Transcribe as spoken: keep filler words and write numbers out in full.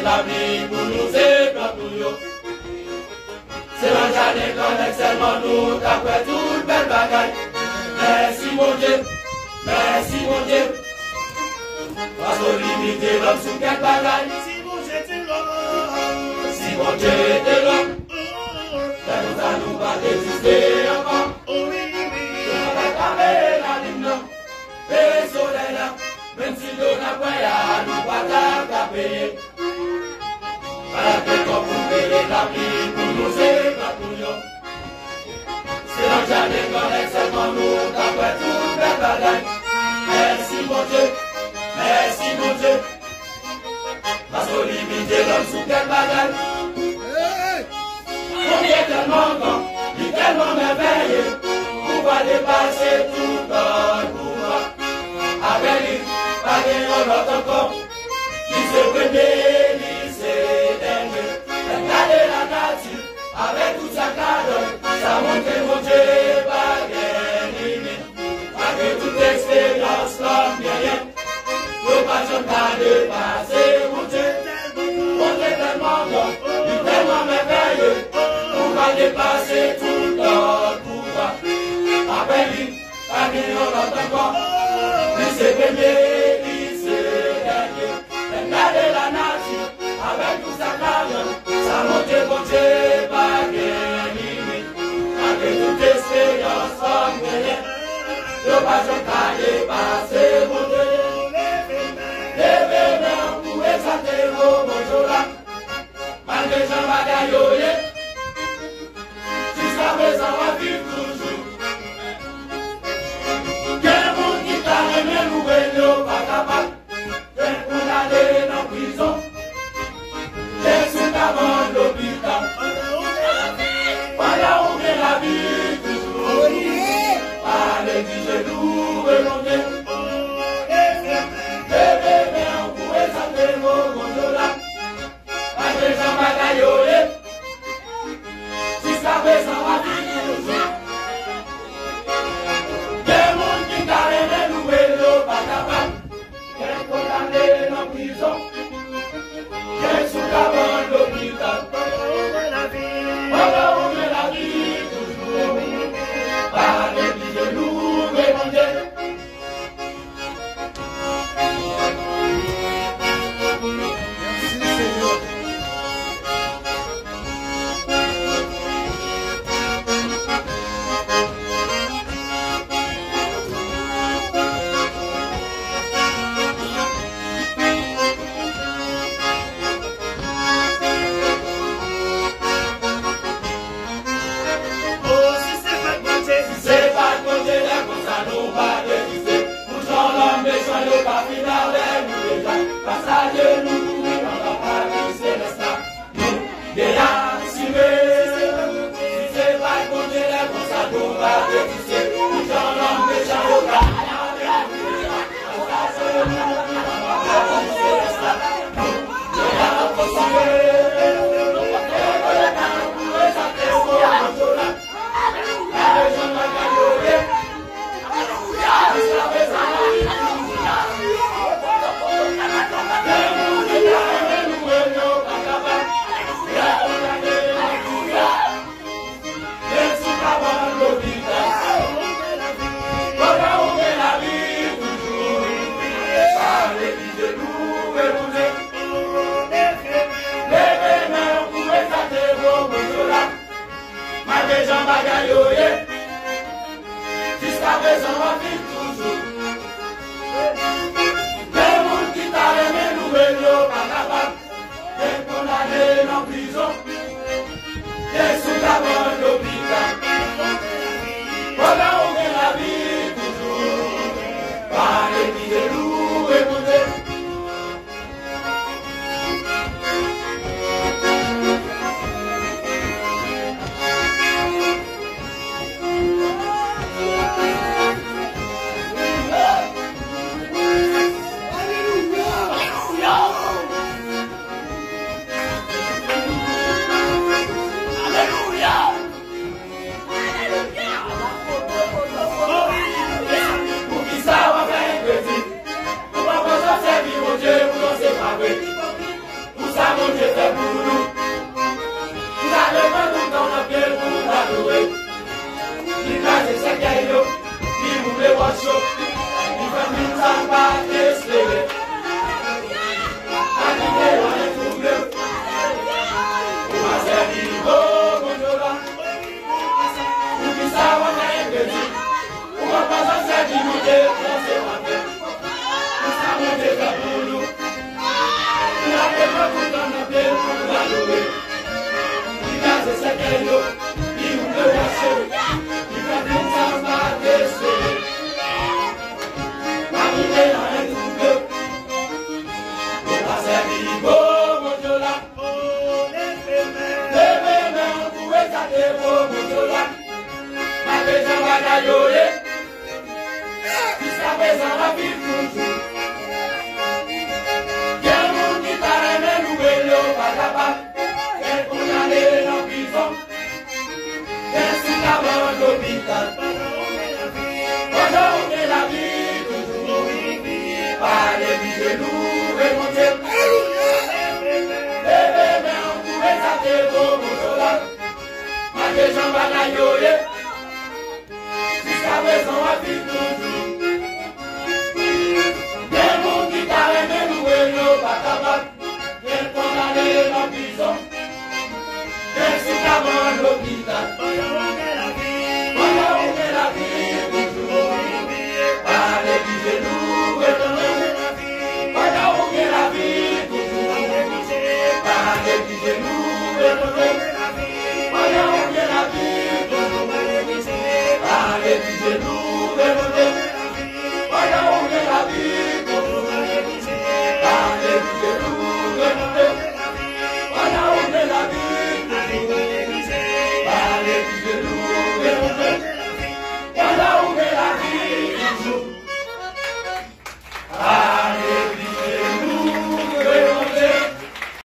Lapli pou nou se plant nou yo. Se nan jaden kannèk sèlman nou ta kwè tout bèl bagay. Mèsi Bondye, mèsi Bondye. Paske w limite lòm sou kèk bagay. Si Bondye te lòm, si Bondye te lòm, lè konsa nou pa t egziste ankò. Nou pa t ka peye lalin nan, peye solèy la, menm si dlo n ap bwè a, nou pa t ap ka peye. Malad gen kò pou peye lapli pou nou se plant nou yo. Se nan jaden kannèk sèlman nou ta kwè tout bèl bagay. Mèsi Bondye, mèsi Bondye. Paske w limite lòm sou kèk bagay. Bondye tèlman gran, li tèlman mèvèye, pouvwa depase tout lòt pouvwa. Apre li, pa gen yon lòt ankò. Li se premye, li se dènye. Lè n gade lanati, avèk tout sa k ladan l, sa montre Bondye pa gen limit. Malgre tout eksperyans lòm genyen, yo pa janm ka depase Bondye. Bondye tèlman gran, li tèlman mèvèye, nou ka depase tout lòt pouvwa. Apre li, pa gen yon lòt ankò. Li se premye, li se dènye. Lè n gade lanati, avèk tout sa k ladan l, sa montre Bondye pa gen limit. Malgre tout esperyans lòm genyen, yo pa janm ka depase Bondye. Leve men w pou egzalte non Bondye w la. Malgre jan bagay yo ye, jiskaprezan w ap viv toujou. Gen moun ki ta renmen louwe l, yo pa kapab. Fenk kondane nan prizon. Jezi ka ban lopital. Pandan ou gen lavi toujou. Pa neglije louwe Bondye. Leve men w pou egzalte non Bondye w la. Malgre jan bagay yo ye, jiskaprezan w ap viv toujou. Gen moun ki ta renmen louwe l, yo pa kapab. Gen kondane nan prizon. Gen sou kabann lopital. Pandan ou gen lavi toujou, pa neglije louwe Bondye. O, si se pa t Bondye, si se pa t Bondye, lè konsa nou pa t egziste. Pou jan lòm mechan yo pa fin avè nou deja. Gras a Dye nou kouri anba pati selès la. Nou gen asire. Si se pa t Bondye, lè konsa nou pa t egziste. Pou jan lòm mechan yo pa fin avè nou deja. Li ouvè mache, li fè moun sa pa te espere. Pa rive nan en tou de. Ou pa sèvi gwo Bondye la. Leve men w pou egzate gwo Bondye la. Malgre jan bagay yo ye, jiskaprezan w ap viv toujou. Gen moun ki ta renmen louwe l, yo pa kapab. Gen kondane nan prizon. Gen sikaban lopital. Pandan ou gen lavi, toujou pa neglije louwe Bondye. Leve men w pou egzate gwo Bondye la. Malgre jan bagay yo ye, jiskaprezan w ap viv toujou. Gen moun ki ta renmen louwe l, yo pa kapab. Gen kondane nan prizon. Gen sikaban lopital. Pandan ou gen lavi, toujou pa neglije louwe Bondye. Pandan ou gen lavi, toujou pa neglije louwe Bondye. Pandan ou gen lavi, toujou pa neglije louwe